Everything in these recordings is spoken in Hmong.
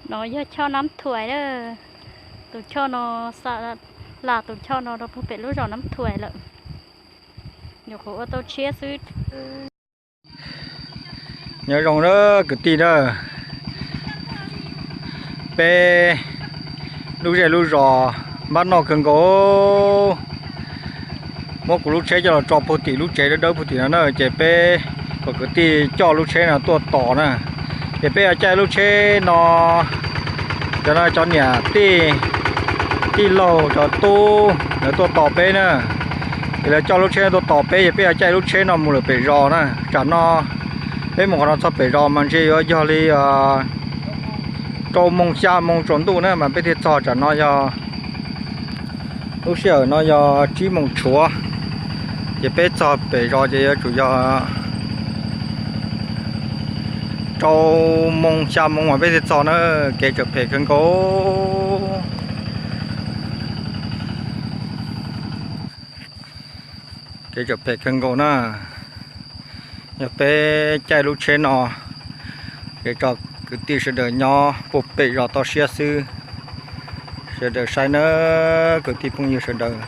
No yog choj Nab Thuais na. Tus choj no, xa las tus choj no rau puag pem lub zos Nab Thuais lawm. Nyuam qhuav ua tau tshiab xwb. Nyob zoo na kwv tij na, peb lub zej lub zos npab noj kawg nkaus. Muab kuv lub tsheb coj los tso puag tim lub tsev dawb dawb puag tim no na, ces peb kom kwv tij coj lub tsheb no tuaj tos na. Ces peb yuav caij lub tsheb no, cov no cov niam tij, tij laug cov tub lawv tuaj tos peb na. Ces lawv coj lub tsheb no tuaj tos peb, ces peb yuav caij lub tsheb no mus lawm pem zos na. Tsam no peb mus qhov no txog pem zos mas ntshe yuav yog li rau moos xya moos tsaus ntuj na mas peb thiaj txog. Tsam no yog lub sij hawm no yog tsib moos tshuav, ces peb txog pem zos ces yuav tsum yog rau moos xya moos mas peb thiaj txog na. Kev tseem phem kawg nkaus. Kev tseem phem kawg nkaus na. Yog peb caij lub tsheb no, es tso kwv tij sawv daws nyob puag pem zos toj siab xwb. Sawv daws saib na, kwv tij phooj ywg sawv daws,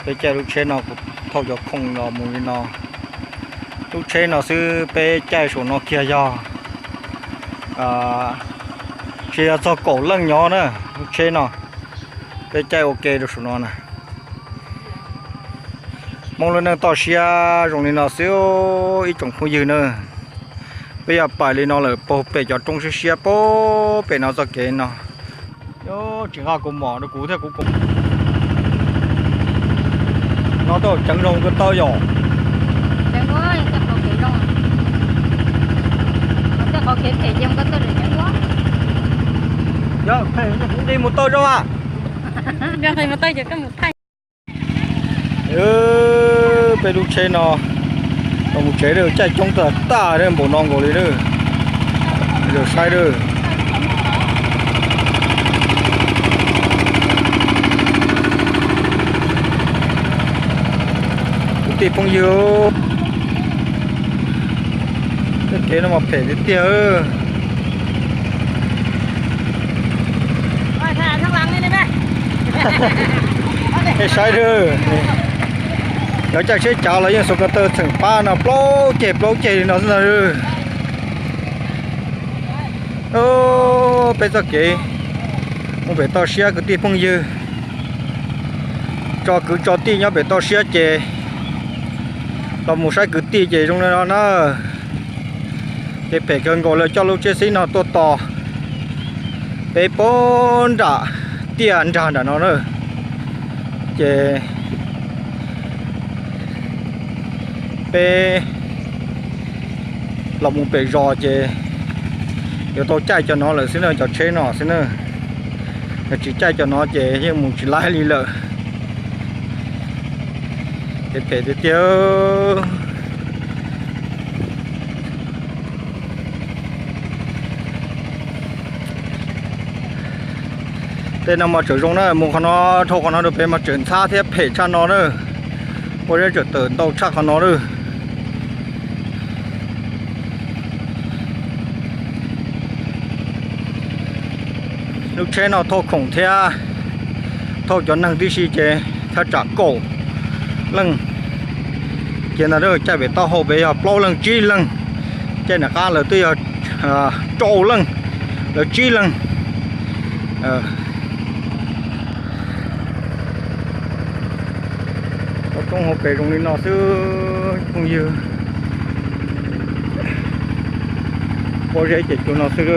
peb caij lub tsheb no kuv thauj cov khoom los mus li no. Lub tsheb no xwb peb caij saum no kiag yog tsis yog txog kaum leej nyob na. Lub tsheb no peb caij ua ke rau saum no na. Hmoob lub neej toj siab zoo li no xwb ib tsoom phooj ywg na. Peb yuav pais li no lawm puag pem cov roob siab siab puag pem no txoj kev no. Tsis nqa kaus mom rau kuv thiab kuv kaus. No tau ceev zoo ko taw yom. Nqis mus taw zoo a. Peb lub tsheb no los mus tsev lawm, caij coob tag tag npaum no nkaus li lawm. Saib lawm. Kwv tij phooj ywg, txoj kev no mas phem tiag tiag. Nej saib lawm, cov caij tsheb cav los yeej xuas ko taw txheem pab no plaub ceg plaub ceg li no xwb ntag. Peb txoj kev mus pem toj siab kwv tij phooj ywg, tso kwv tso tij nyob pem toj siab ces los mus saib kwv tij ces zoo li no na. Ces phem kawg nkaus, lawv coj lub tsheb xib no tuaj tos peb puag nram tiaj nrag nram no na. Ces peb los mus pem zos ces yuav tau caij cov no lawm xwb na, cov tsheb no xwb na. Yog tsis caij cov no ces yeej mus tsis laib li lawm. Ces phem tiag tiag. Tej no mas tseem zoo na, mus qhov no dhau qhov no rau pem mas tseem ntxhab thiab phem tshaj no na. Ua zeb tseem tawm ntau tshaj qhov no lawm. Lub tsheb no thauj khoom thiab thauj cov neeg tib si ces thaj tsam kaum leej. Ces ntawd caij pem taub hau pem yog plaub leeg tsib leeg, caij nram qab lawv twb yog rau leej, lawv tsib leeg. Roob hauv pes zoo li no xwb phooj ywg. Pob zeb ces cuag no xwb.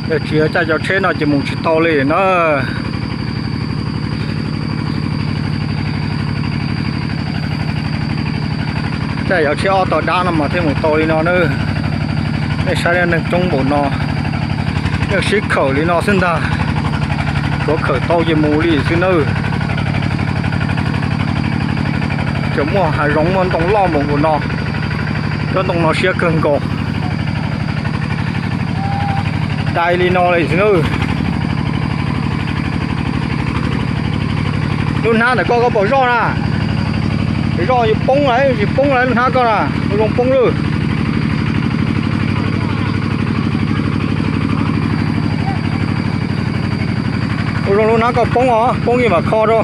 Yog tsis yog caij cov tsheb no ces mus tsis tau li na. Caij yog tsib ob tog dab no mas thiaj mus tau li no na. Nej saib, neeg coob npaum no, yeej sib khawm li no xwb ntag. Tsuav khawm tau ces mus li xwb nawb. Tseem muaj hav zoov muaj ntoo loj mus nkaus no. Cov ntoo no siab kawg nkaus. Dai li no li xwb nawb. Lub hnab ntawm koj, koj pom zoj na? Zoj yuav poob lawm, tsis poob lawm lub hnab koj na, ua zoo poob lawm. Ua zoo lub hnab koj poob os, poob yeej mam kho rau.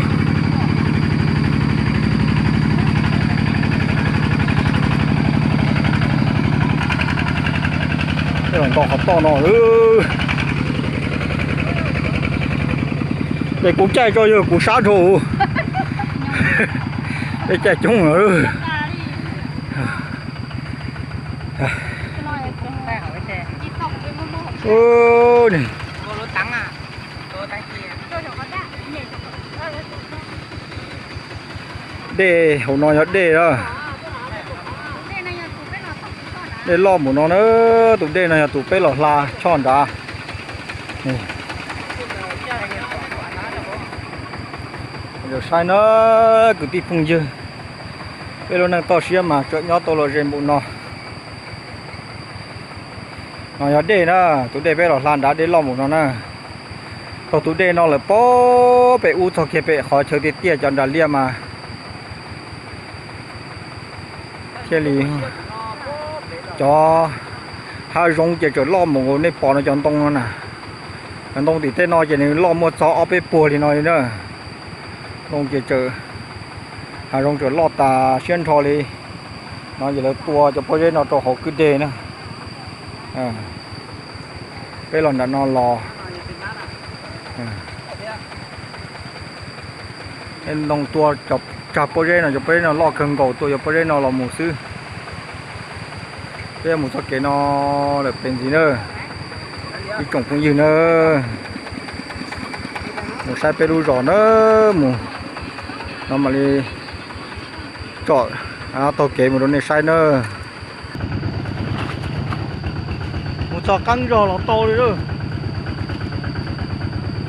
Nto qhov toj no. Ces kuv caij tso yog kuv sab dhau. Peb caij coob lawm. Dej hauv no yog dej na. Dej loj mus no na, tus dej no yog tus peb los hla choj nrad. Saib na, kwv tij phooj ywg, peb lub neej toj siab mas tseem nyob tau lom zem npaum no. No yog dej na, tus dej peb los hla nrad dej loj mus no na. Taug tus dej no lawm pog pem ub txog kiag pem qhov chaw tiaj tiaj cov nras liaj mas thiaj li cov hav zoov ces tseem loj mus nkaus nej pom no cov ntoo no na. Cov ntoo tim tej no ces nws loj muaj txog ob peb puag li no li na. Ntoo ces tseem, hav zoov tseem loj tas siab nrho li. No ces lawv tua cov pob zeb no rau hauv kwj deg na. Peb los nram no los, ntoo tua cov tsag pob zeb no, cov pob zeb no loj kawg nkaus, tua cov pob zeb no los mus xwb. Peb mus txoj kev no lawm pem ntxiv na, ib tsoom phooj ywg na. Mus saib peb lub zos na, mus no mam li tsom taug kev mus rau nej saib na. Mus txog qeeb zog los tau li lawm.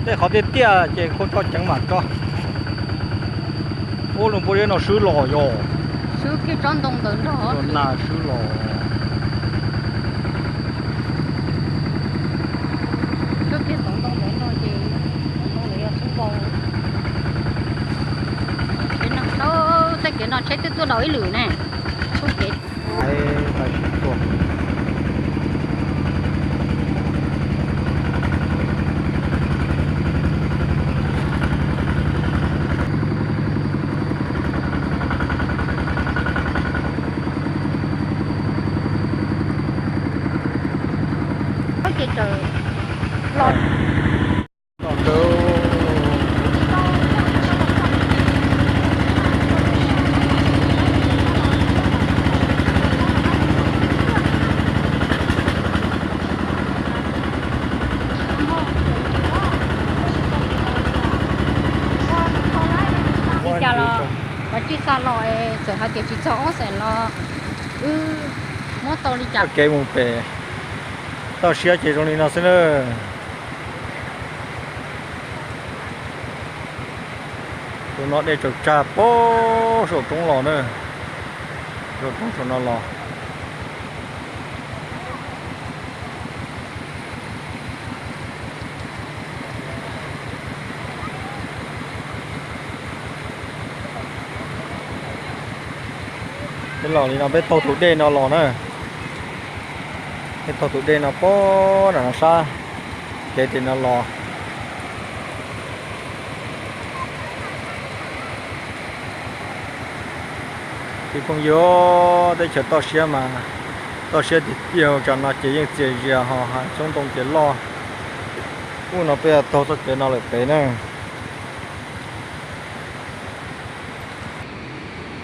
Tej qhov tiaj tiaj ces kho tso ceev mam tso. Ub, lub pob zeb no swb los yog. Swb kiag tsob ntoo ntawd nrog. Nas swb los. Swb kiag tsob ntoo ntawd nrog ces ntoo ntawd yog xub npau. Tsheb no, tej kev no tsheb twb tuaj dhau ib lwm ne. Tsheb kev. Ces los. Li cas los, koj tsis xa los, txawm hais tias tsis txog ob xees los wb muab tau li cas. Kev mus pem toj siab ces zoo li no xwb na. Tus no dej tsaws tsag pem saum roob los na, saum roob saum no los. Peb los li no peb taug tus dej no los na. Peb taug tus dej no pem nram no sab kev tim no los. Kwv tij phooj ywg, teb chaws toj siab mas toj siab tiag tiag, tsam no ces yeej txias zias ho hav xyoob ntoo ces loj. Ub, no peb taug txoj kev no lawm pem na.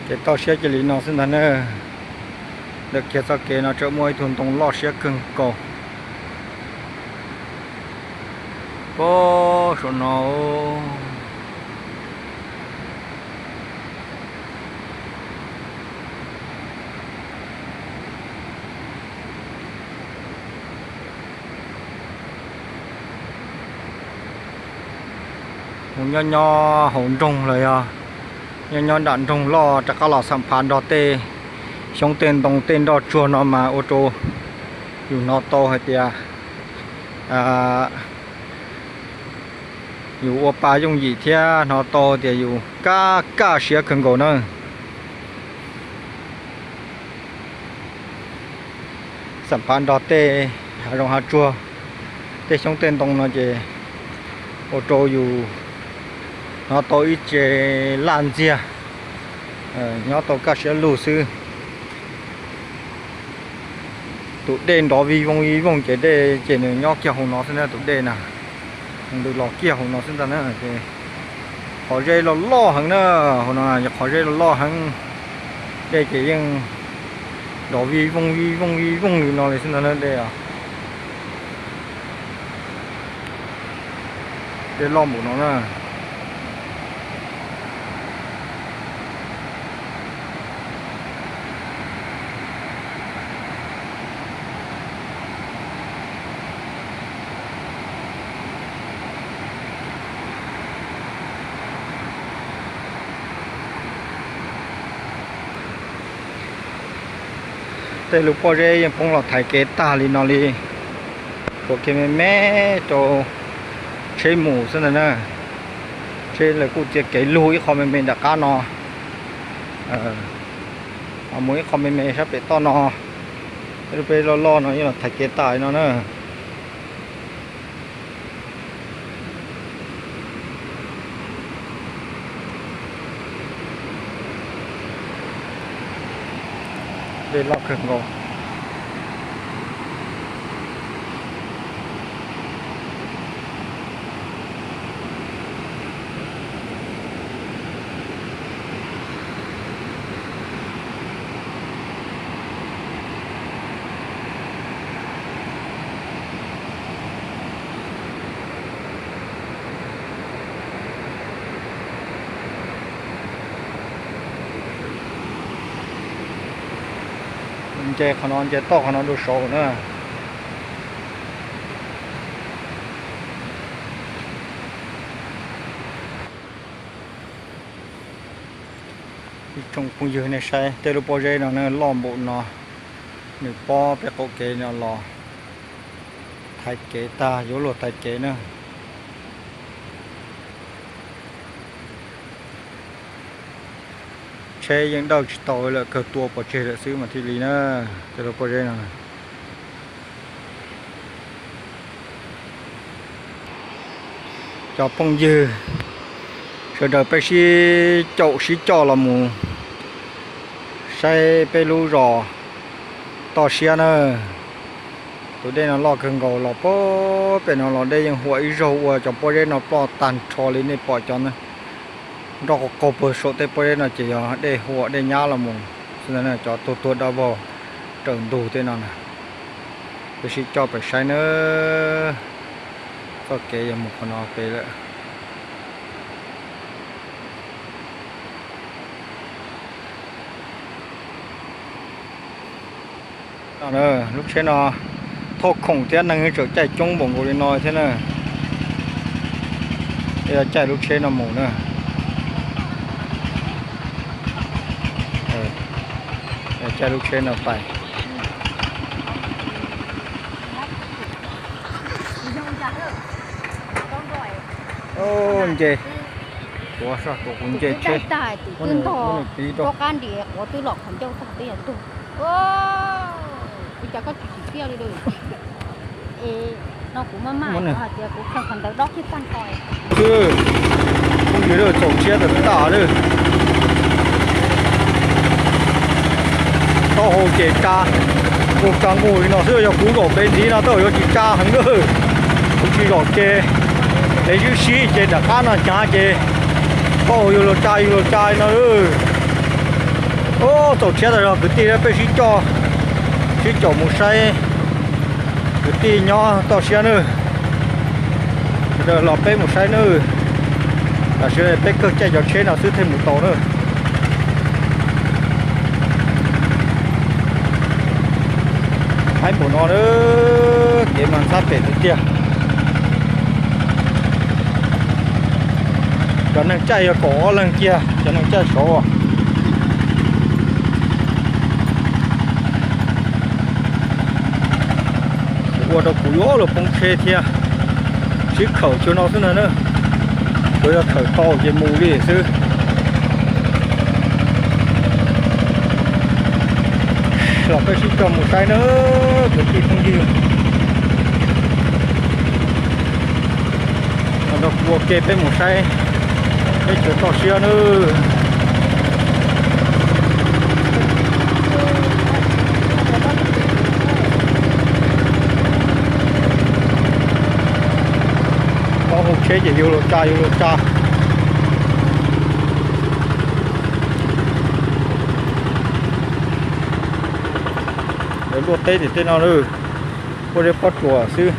Kev toj siab cia li no xwb ntag na. Ntawm kiag txoj kev no tseem muaj ib tug ntoo loj siab kawg nkaus pem saum no. Nyob nyob hauv nroog los yog nyob nyob nram nroog loj rov qab los xam phav nrog tej xyoob tej ntoo tej nroj tsuag no mas ua rau yus hnov tau hais tias yus ua pa yooj yim thiab hnov tau tias yus kaj kaj siab kawg nkaus na. Xam phav nrog tej hav zoov hav tsuag, tej xyoob tej ntoo no ces ua rau yus hnov tau ib ce laj ntxiag, nyob tau kaj siab lug xwb. Tus dej nrov vij vooj vij vooj ces dej ces nws nyob kiag hauv no xwb na, tus dej na, ntws los kiag hauv no xwb ntag na. Ces qhov zeb loj loj heev na, hauv no yog qhov zeb loj loj heev, dej ces yeej nrov vij vooj vij vooj vij vooj li no li xwb ntag na dej os. Dej loj npaum no na. Tej lub pob zeb yeej poob los thaiv kev tag li no li. Tshuav kev me me rau tsheb mus xwb ntag na. Tsheb lawv kuj txia kev lug ib qho me me nram qab no, mus ib qho me me sab pem toj no. Tej lub pob zeb loj loj no yeej los thaiv kev tag li no na. Dej loj kawg nkaus. Nce qhov no, nce toj qhov no dua saud na. Ib tsoom phooj ywg nej saib tej lub pob zeb no na loj npaum no, nws pob peb qaum kev no los thaiv kev tag, yuav luag thaiv kev na. Tsheb yeej dawj tsis tau lawm, kawg tua pov tseg lawm xwb mas thiaj li na. Tej lub pob zeb no. Cov phooj ywg sawv daws peb sib caum sib coj los mus saib peb lub zos Toj Siab na. Tus dej no loj kawg nkaus los pem no los dej yeej huam ib zaug ua cov pob zeb no ploj tag nrho li nej pom cov nroj qaug qaug puag saum tej pob zeb no ces yog dej huam dej nyab los mus xwb ntag na, cov tuag tuag dawb vog raws ntug tej no na. Peb sib coj pem saib nawb. Txoj kev yog mus qhov no pem lawm. Lub tsheb no thauj khoom thiab neeg tseem caij coob npaum nkaus li no thiab na. Peb yuav caij lub tsheb no mus na. Caij lub tsheb no pais. Nce, tuav soj tuav kuv nce tsheb. Tus twb ntog rov qab nrhiav quav twb los qhov ncauj tag twb yog tuag. Ua cas koj tsis tsim txiaj li lawm? Es no kuv maj maj hais tias kuv khaws qhov ntawd dob kiag tag nrho. Phooj ywg, txaus siab tas tas lawm. Taub hau ces tsa, nquj tsa nquj li no xwb, yog kuv zaum pem ntxiv no taub hau yuav tsis tsa heev lawm. Kuv tsis zaum ces, es ywj sib ces nram qab no hnyav ces taub hau yuav luag tsa yuav luag tsa li no. Txaus siab tas zog kwv tij, peb sib coj, sib caum mus saib kwv tij nyob Toj Siab nawb. Sawv daws los peb mus saib nawb. Tam sim no peb kawg caij cov tsheb no xwb thiaj mus tau nawb. Haib npaum no, kev mas ntxhab pem tiag tiag. Cov neeg caij yog kaum ob leeg kiag, cov neeg caij saud. Ua rau kuv yuav luag poob tsheb thiab. Sib khawm cuag no xwb ntag na. Tsuas yog khawm tau ces mus li xwb. Los peb sib cog mus saib na, kwv tij phooj ywg. Los nrog kuv ua ke peb mus saib teb chaws toj siab nawb. Taub hau tsheb ces yuav luag tsa yuav luag tsa. Lawv luaj teb tim tej no lawm, ua zeb pob tsuas xwb.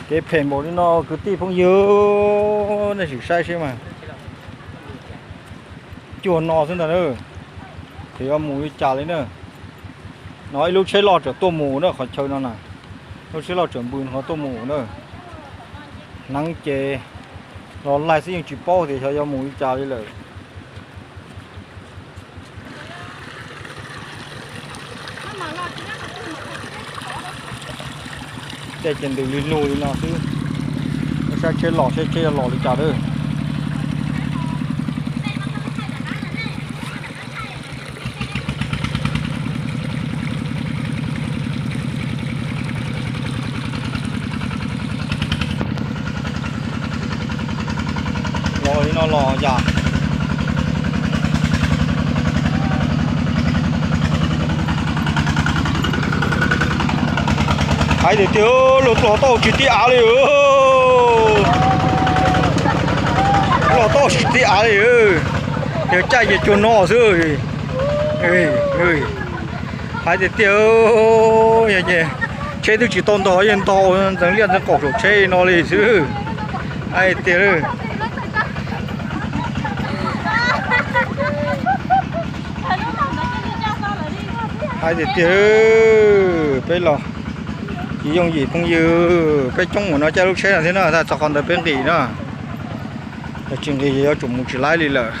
Kev phem npaum li no kwv tij phooj ywg, nej sim saib seb mas. Cuag no xwb ntag na. Ces yuav mus li cas li na. No ib lub tsheb loj tseem tuaj mus na qhov chaw no na. Lub tsheb loj tseem npws qhov tuaj mus na. Hneev ces los laig xwb yeej tsis paub tias xyov yuav mus li cas li lawm. Tej ces ntws li nug li no xwb. Saib tsheb los saib tsheb yuav los li cas lawm. Los li no los yam. Hais tias tiag, luag los tau tsis tib av li. Los tau tsis tib av li. Yog caij ces cuag no xwb. Hais tias tiag, tsheb twb tsis tau ntog yeej ntog ntxeev liaj ntxeev qaum saum tsheb no li xwb. Hais tias Hais tias tiag, peb los tsis yooj yim phooj ywg, peb coob mus no caij lub tsheb no thiab na, txog qhov ntawd peb nqis na. Yog tsis nqis yuav tsum mus tsis laib li lawm.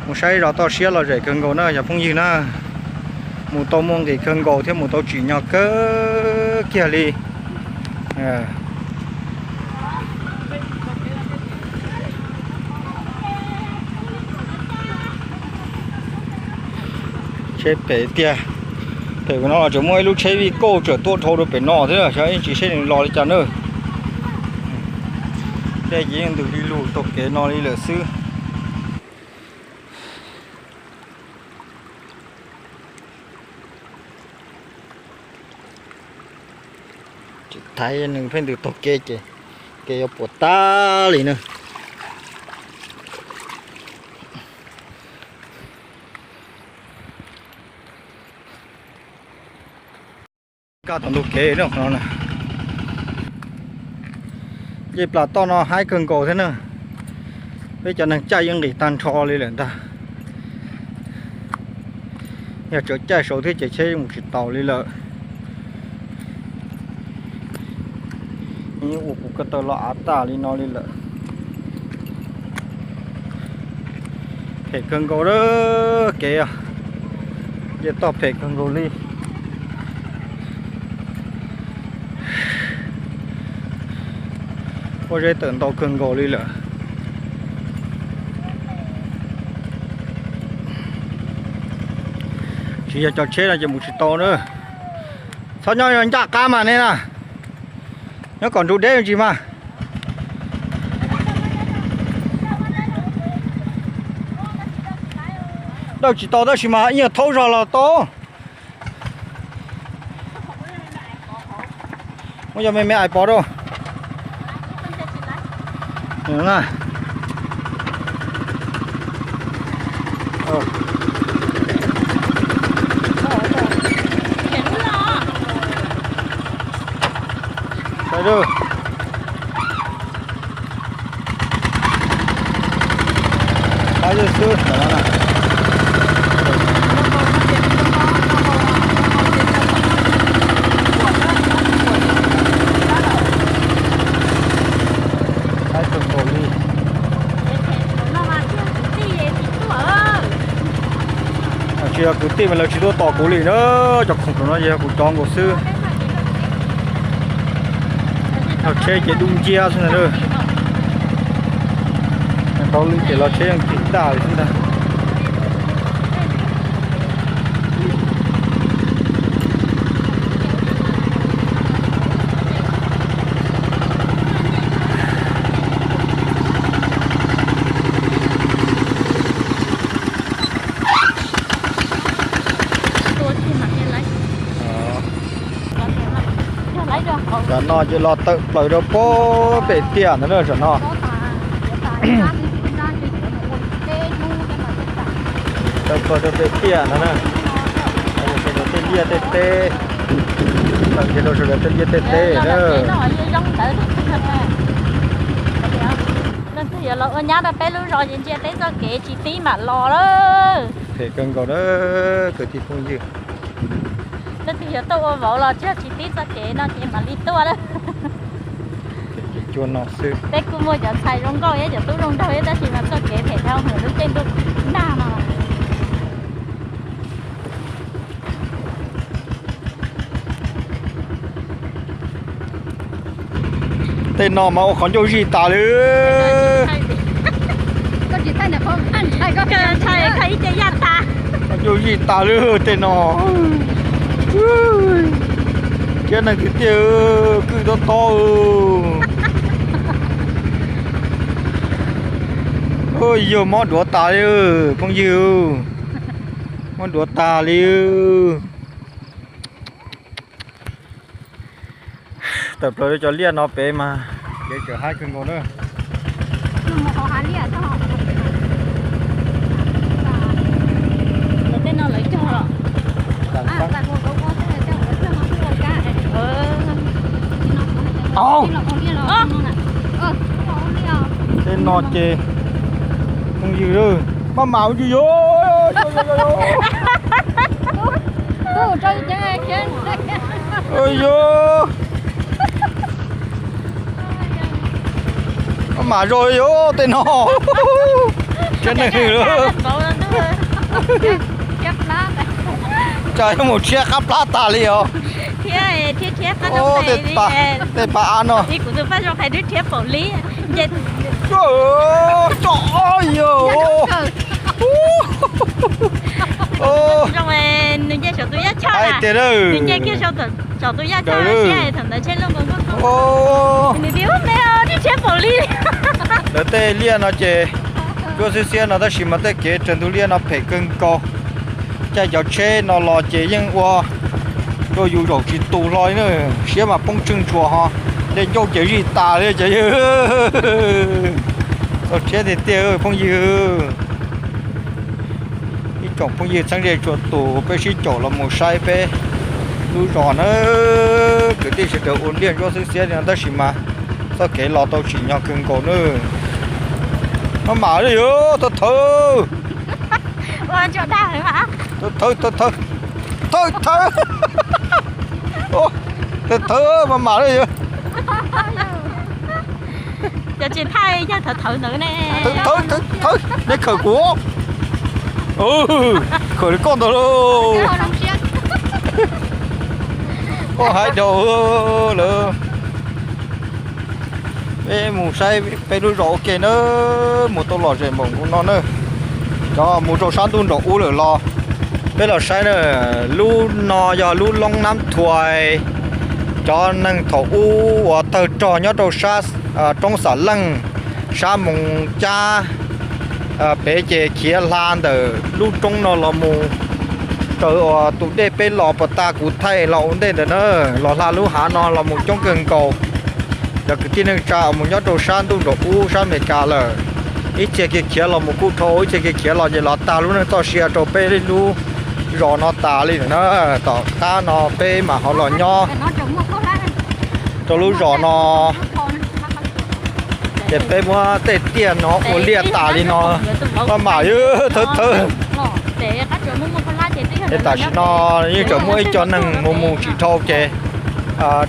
Mus saib zos toj siab los zem kawg nkaus na cov phooj ywg na. Mus tau muaj nqis kawg nkaus thiab mus tau tsim nyog kawg kiag li. Tsheb pem tiag, pem no los tseem muaj ib lub tsheb vij kauj tseem tuaj dhau rau pem no thiab, xyov ib ntsis seb nws los li cas na. Tej ces yeej ntws li lug taug kev no li lawm xwb. Tsis thaiv nws pheej ntws taug kev ces kev yuav puas tag li na. Kaj tom ntug kev no, ncej plas toj no haib kawg nkaus thiab na. Peb cov neeg caij yeej nqis tag nrho li lawm ntag. Yog tseem caij saud thiab ces tsheb mus tsis taus li lawm. Ua kuv ko taw los av tag li no li lawm. Phem kawg nkaus kev, ncej toj phem kawg nkaus li. Pob zeb tawm ntau kawg nkaus li lawm. Tsis yog cov tsheb no ces mus tsis tau na. Txhob nyob ncaj qab mas nej na. Nyob kom nrug deb me ntsis mas. Dawj tsis tau tab sis mas ib nyuag thaub zog los tau. Muab cov me me ais pov rau. Cov kwv tij mas lawv tsis tuaj tos kuv li na, cov khoom no yog kuv cov nkaus xwb. Los tsheb ces dub nciab xwb ntag. Tau li ces los tsheb yeej tiv tag li xwb ntag. Tam no ces los tawm plaws rau pem tiaj ntawd na tam no. Tawm plaws rau pem tiaj ntawd na. Sawv daws tej liaj tej teb, tawm ces rau sawv daws tej liaj tej teb na. Leej twg yuav los ua nyab rau peb lub zos ces ntsia peb txoj kev tsis tib mam los lawm. Phem kawg nkaus na kwv tij phooj ywg. Leej twg yuav tuaj ua vauv los tsis tib txoj kev no ces mam li tuaj lawm. Cua no xwb. Peb kuj muaj cov ntxhais zoo nkauj thiab cov tub zoo nraug thiab tab sis mas txoj kev phem dhau mus lub caij ntuj nag no. Tej no mas ua qhov ncauj zij tas li. Ncauj zij tas li tej no. Thiab neeg tiag tiag, kwj tob tob. Yog mob duav tas li, phooj ywg, mob duav tas li. Tawm plaws rau cov liaj no pem mas kev kawm haib kawg nkaus na. Tej no lawv cog los? Tej no ces phooj ywg, maj mam ua ntsis yog. Maj mam zog yog tej no. Thiab neeg tsa yuav mus tshiab qab plab tas li os. Tej pa av no. Hais tias lawv tej liaj no ces cuab xiab xiab no tab sis mas tej kev raws ntug liaj no phem kawg nkaus. Caij cov tsheb no los ces yeej ua rau yus zaum tsis tus hlo li na, siab mas poob tsheej tsuas ho, tej ncauj ces zij tas li ces. Txaus rhiab tiag tiag phooj ywg. Ib tsoom phooj ywg txheeb ze txhua tus peb sib caum los mus saib peb lub zos na. Kwv tij sawv daws ua liaj ntsuab xwb xiab li no tab sis mas txoj kev los tau tsim nyog kawg nkaus na. Maj mam li yog thawv thawv. Thawv thawv thawv thawv. Thawv thawv. Thawv thawv maj mam li yog. Cov tsis thaij yog thawv thawv ntawd ne. Thawv thawv, neb khawm kuv, khawm li koj ntawd lauj. Koj hais dhau lawm. Peb mus saib peb lub zos ua ke na, mus tau lom zem npaum nkaus no na. Cov mus rau sab ntuj nraum ub lawm los. Peb los saib na, lub no yog lub loob Nab Thuais. Cov neeg thaum ub uas tawg rog nyob rau sab roob Xam Leej, sab Moos Cab. Pem ces khiav hla ntawm lub roob no los mus raws uas tus dej peb los puas tas kuv thaij los ua ntej ntawd na, los hla lub hav no los mus coob kawg nkaus. Cov kwv tij neej tsa uas mus nyob rau sab ntuj nraum ub sab Amelikas lawm, ib txhia kiag khiav los mus kuj dhau, ib txhia kiag khiav los ces los tag lub neej txoj sia rau peb lub zos no tas li lawm na. Tom qab no peb mam ho los nyob rau lub zos no. Ces peb muab tej tiaj no ua liaj tas li no, maj mam li thawv thawv. Es tam sim no yeej tseem muaj ib co neeg mus mus tsis dhau ces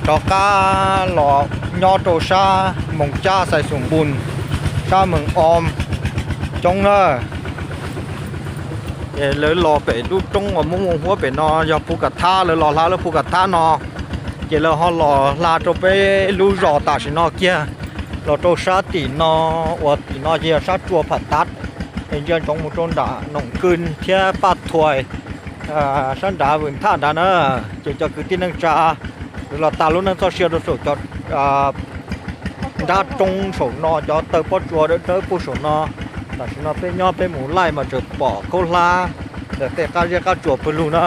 rov qab los nyob rau sab Moos Cab Xais Xoom Npus, sab Mees Om coob na. Lawv los pem lub roob uas muaj muaj huab pem no yog Phu Kam Thab, lawv los hla lub Phu Kam Thab no, ces lawv ho los hla rau peb lub zos tam sim no kiag, los rau sab tim no, uas tim no ces yog sab tsua Pham Tav, es ntsia ntsoov mus rau nram Noom Kwj thiab Paj Thuais, sab nrad Vwm Thaj nrad na. Ces cov kwv tij neej tsa, lawv los tas lub neej txoj sia rau saum cov nrab roob saum no, cov taw pob tsuas dawb dawb puag saum no. Tam sim no peb nyob peb mus laij mas tseem pom khaub hlab ntawm tej qab zeb qab tsuas pawg lug na.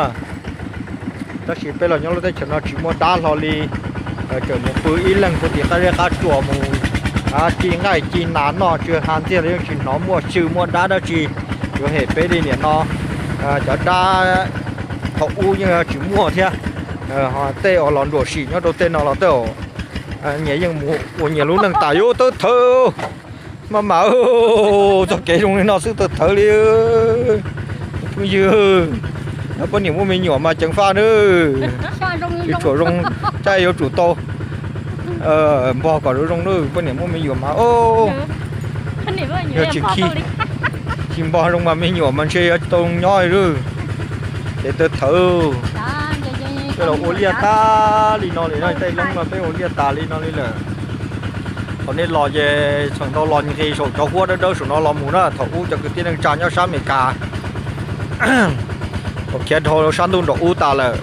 Tab sis peb los nyob lub teb chaws no tsis muaj dab hlo li, tseem mus pw ib leeg puag tim qab zeb qab tsuas mus, ci nqaij ci nas noj tsis hais ntxiag li, yeej tsis hnov muaj xyw muaj dab dab tsi yuav hem peb li niam no. Cov dab thaum ub yeej tsis muaj thiab, tej uas los nruam sim nyob rau tej no los tej nyias yeej mus ua nyias lub neej tas yuav tawb thawv. Maj mam, txoj kev zoo li no xwb tawb thawv li. Phooj ywg, poj niam muaj me nyuam mas ceev faj nawb. Yuav tsum zoo, caij yuav tsum tau npog kom zoo zoo nawb, poj niam muaj me nyuam mas yog tsis khi, tsis npog zoo mas me nyuam mas ntshe yuav tsis tau nyob li. Ces tawb thawv, tej los ua liaj tag li no li no, tej loob no peb ua liaj tas li no li lawm. Thaum nej los ces txheem ntau los nqis saum cov huab dawb dawb saum no los mus na. Thaum ub cov kwv tij neej tsa nyob sab Amelikas uas khiav dhau sab ntuj nraum ub tas lawm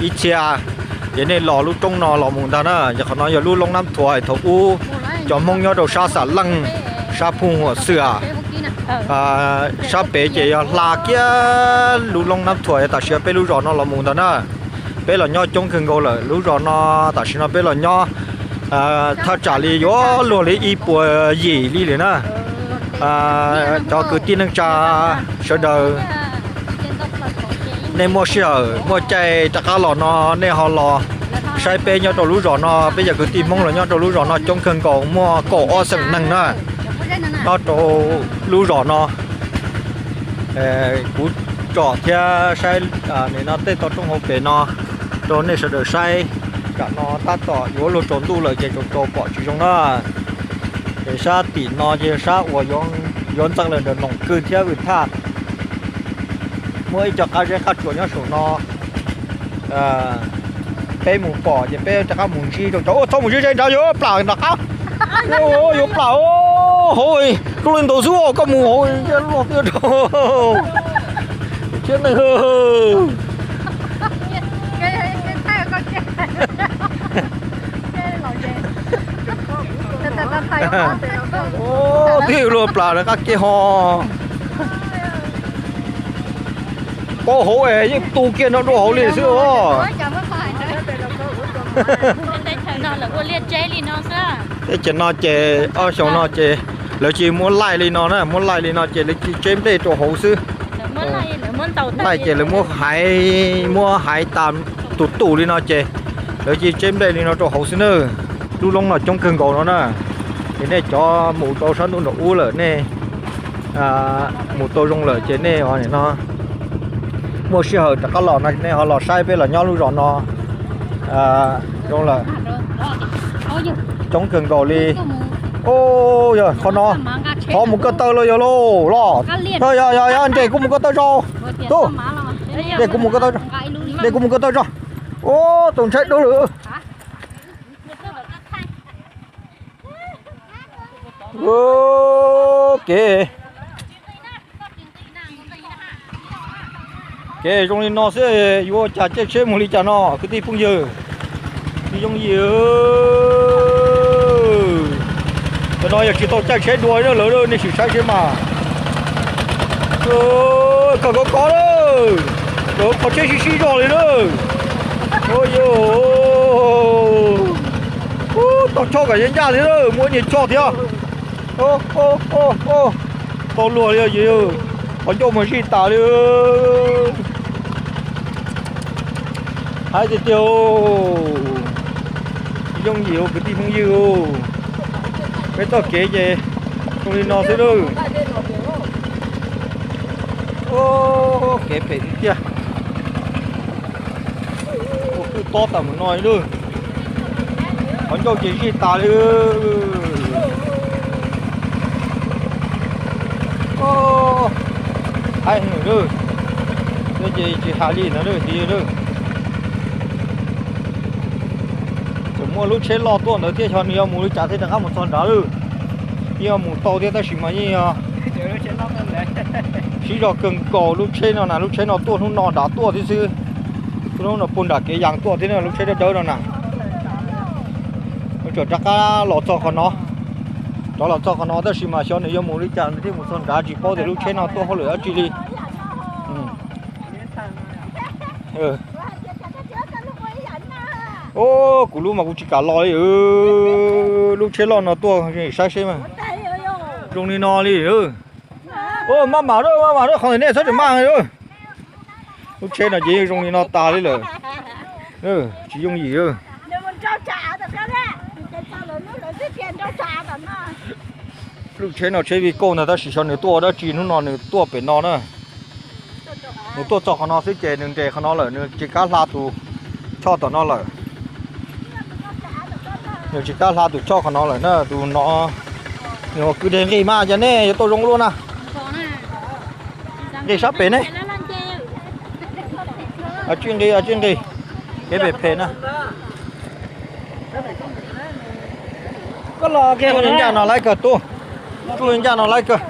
ib txhia, ces nej los lub roob no los mus ntag na. Yog qhov no yog lub Loob Nab Thuas thaum ub cov Hmoob nyob rau sab Xam Leej, sab Phooj Huam Xwm, sab pem ces yog hla kiag lub Loob Nab Thuas tam sim peb lub zos no los mus ntag na. Peb los nyob coob kawg nkaus lawm lub zos no. Tam sim no peb los nyob thaj tsam li yuav luag li ib puas yim li lawm na. Cov kwv tij neej tsa sawv daws, nej muaj sij hawm muaj caij rov qab los no, nej ho los saib peb nyob rau lub zos no. Peb yog kwv tij Hmoob los nyob rau lub zos no coob kawg nkaus, muaj kaum ob xeem neeg na nyob rau lub zos no. Kuv tsom thiab saib no tej toj roob hauv pes no rau nej sawv daws saib. Tam no tab tom yuav luag tsaus ntuj lawm ces tsaus tsaus pom tsis zoo na. Es sab tim no ces sab uas yuav ntxeev lawm ntawm Noom Kwj thiab Vwm Thaj. Muaj ib co qab zeb qab tsuas nyob saum no. Peb mus pom ces peb rov qab mus ntsib rau cov, txhob mus ze ze nrad yuav plam nram qab. Yuav plam, hauv zoo li ntawd xwb, koj mus hauv luaj tiag rau thiab neeg. Twb luag plam rov qab kiag ho. Paub hauv es yeej tu kiag no dua hauv li xwb os. Teb chaws no ces ob xyoo no ces lawv cia muab laij li no na, muab laij li no ces lawv cia tseb nplej rau hauv xwb. Laij ces lawv muab haiv, muab haiv tas tus tus li no ces lawv cia tseb nplej li no rau hauv xwb na. Lub loob no coob kawg nkaus no na. Ces nej cov mus rau sab ntuj nram ub lawm nej mus tau zoo lawm ces nej no muaj sij hawm rov qab los no nej ho los saib peb los nyob lub zos no zoo lawm. Coob kawg nkaus li. Yog qhov no, thov mus ko taw los yog lauj los. Yog yog yog, nres kuv mus ko taw tso. Tub, nres kuv mus ko taw tso. Nres kuv mus ko taw tso. Ub, tus ntshai dub lawm. Kev, kev zoo li no xwb yuav ua cas caij tsheb mus li cas no kwv tij phooj ywg. Tsis yooj yim. Cov no yog tsis tau caij tsheb dua lawm, nej sim saib seb mas. Kawg kov kov lawm, lawv qhov tsheb sib sib zog li na. Tau choj kom ncaj thiab, muaj niag choj thiab. Tau luag li, qhov ncauj mas zij tas li. Haib tiag tiag. Yooj yim ua kwv tij phooj ywg. Peb txoj kev ces zoo li no xwb lawm. Kev phem tiag tiag. Ua kwj tob tas mus no li. Qhov ncauj ces zij tas li. Haib heev lawm. Ces tsis hais li ntawd, tseem muaj lub tsheb loj tuaj ntawd thiab, xyov nws yuav mus li cas thiaj rov qab mus txog nrad lawm. Yeej yuav mus tau thiab tab sis mas yeej yog siv zog kawg nkaus. Lub tsheb no na, lub tsheb no tuaj hnub no nrad tuaj thiab xwb. Tuaj hnub no puag nram kev yas tuaj thiab na, lub tsheb dawb dawb no na. Nws tseem rov qab los txog qhov no, rov los txog qhov no tab sis mas xyov nws yuav mus li cas nws thiaj mus txog nrad, tsis paub tias lub tsheb no tuaj hauj lwm dab tsi li. Kuv lub mas kuv tsis kam los li. Lub tsheb loj no tuaj saib seb mas. Zoo li no li. Maj mam, maj mam, qhov ntawm nej txhob tseem maj. Lub tsheb no ces zoo li no tas li lawm. Tsis yooj yim. Lub tsheb no tsheb vij kauj ntag tab sis xyov nws tuaj ua dab tsi hnub no nws tuaj pem no na. Nws tuaj txog qhov no xwb ces nws nres qhov no lawm, nws tsis kam hla tus choj tom no lawm. Nws tsis kam hla tus choj qhov no lawm na, tus no nws ua kwv deg nqis mas ces nej yuav tau zoo luaj na. Nqis sab pem ne. Tsis nqis, tsis nqis. Kev phem phem na. Tsuj ncaj no laib kawg tub. Tsuj ncaj no laib kawg.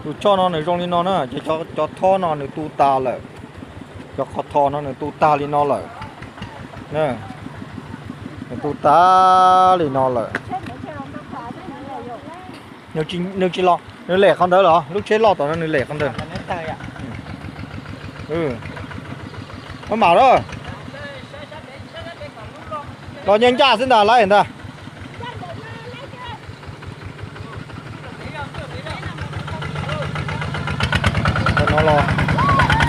Tus choj no nws zoo li no na, ces cov thob no nws tu tas lawm. Cov qhov thos no nws tu tag li no lawm. Nws tu tag li no lawm. Nws tsis los, nws lem qhov ntawd los, lub tsheb loj tom no nws lem qhov ntawd. Maj mam lawm. Los nyob ncaj xwb ntag, laib ntag. Qhov no los,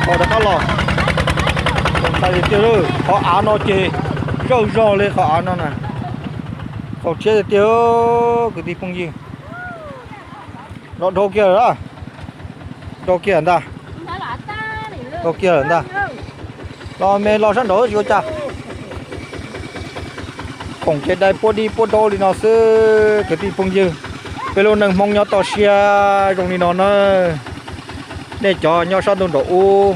qhov rov qab los. Zoo tiag tiag, qhov av no ces zoj zog li qhov av no na. Txaus siab tiag tiag, kwv tij phooj ywg. Los dhau kiag lawm, dhau kiag lawm ntag. Dhau kiag lawm ntag. Los me los sab nraud tsis ua cas. Khoom ces dai puab dib puab daub li no xwb kwv tij phooj ywg. Peb lub neej Hmoob nyob toj siab zoo li no na. Nej cov nyob sab ntuj nraum ub,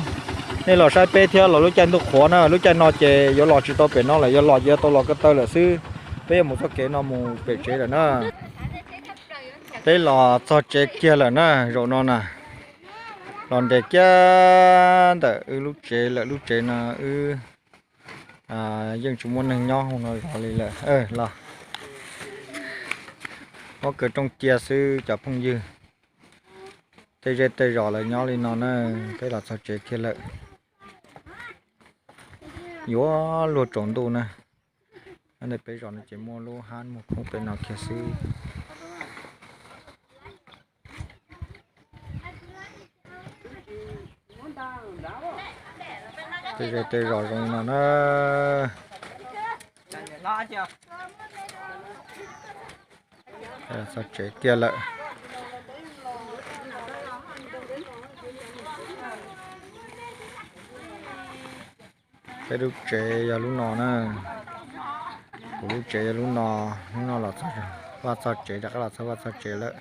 nej los saib peb thiab los lub caij ntuj qhuav na, lub caij no ces yuav los tsis tau pem no lawm, yuav los ces yuav tau los ko taw lawm xwb. Peb yuav mus txoj kev no mus pem tsev lawm na. Peb los txog tsev kiag lawm na, zaum no na. Los nres kiag ntawm wb lub tsev lawm, lub tsev no wb yeej tsis muaj neeg nyob hauv no zov li lawm los. Muab kaw rooj cia xwb cov phooj ywg. Tej zej tej zos lawv nyob li no na, peb los txog tsev kiag lawm. Yuav luag tsaus ntuj na. Ntawm peb zos no ces muaj lub hab muag khoob pem no kiag xwb. Tej zej tej zos zoo li no na. Txog tsev kiag lawm. Peb lub tsev yog lub no na. Kuv lub tsev yog lub no. Hnub no los txog vaj txog tsev, rov qab los txog vaj txog tsev lawm.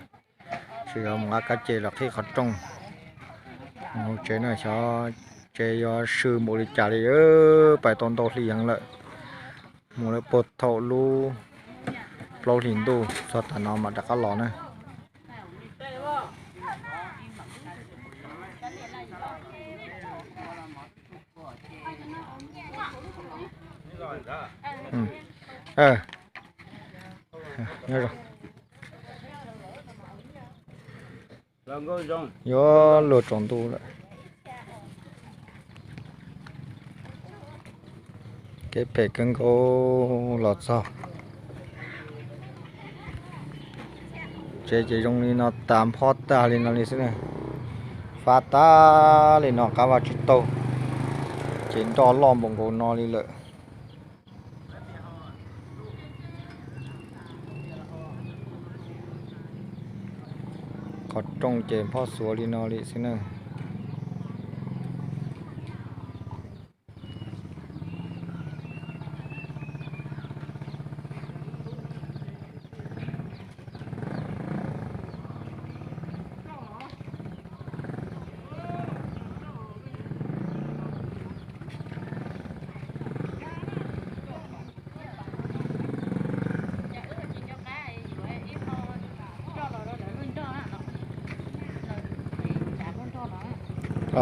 Tsis yog mus nqa kab ce los qhib qhov rooj. Mus hauv tsev na, xyov tsev yuav sw npaum li cas li, pais tau ntau hli heev lawm. Mus lawm puag thaum lub plaub hlis ntuj, txog tam no mam rov qab los na. Yuav luag tsaus ntuj lawm. Kev phem kawg nkaus los txog. Tsev ces zoo li no tas nphob tag li no li xwb na. Fab tag li no qab vaj tsis tau. Ces nroj loj npaum nkaus no li lawm. Qhov rooj ces nphob xuav li no li xwb na.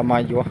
Mas yuav.